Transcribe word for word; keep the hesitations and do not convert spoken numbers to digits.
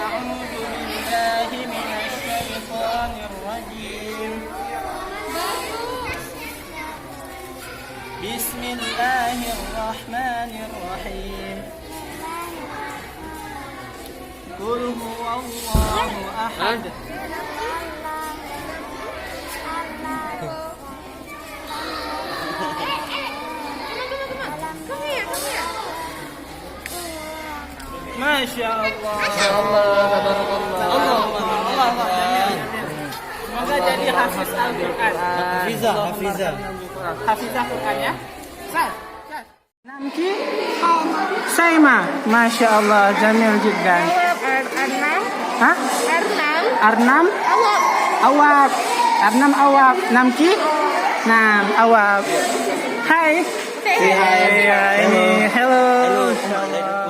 أعوذ بالله من الشيطان الرجيم. بسم الله الرحمن الرحيم. قل هو الله أحد. ما شاء الله. ما شاء الله، تبارك الله. الله أكبر، الله أكبر، جميل، جميل. Semoga jadi hafiz Al-Quran. Hafizah, hafizah. Hafizah Quran, ya. Ustaz, Ustaz. نام کی؟ سیما. ما شاء الله، جمیل جدا. Ar-, Arnam. ها؟ Arnam. Arnam؟ Awab. Awab. Arnam Awab. نام کی؟ نام Awab. Hi. Say hi. Say hi. Hello. Hello.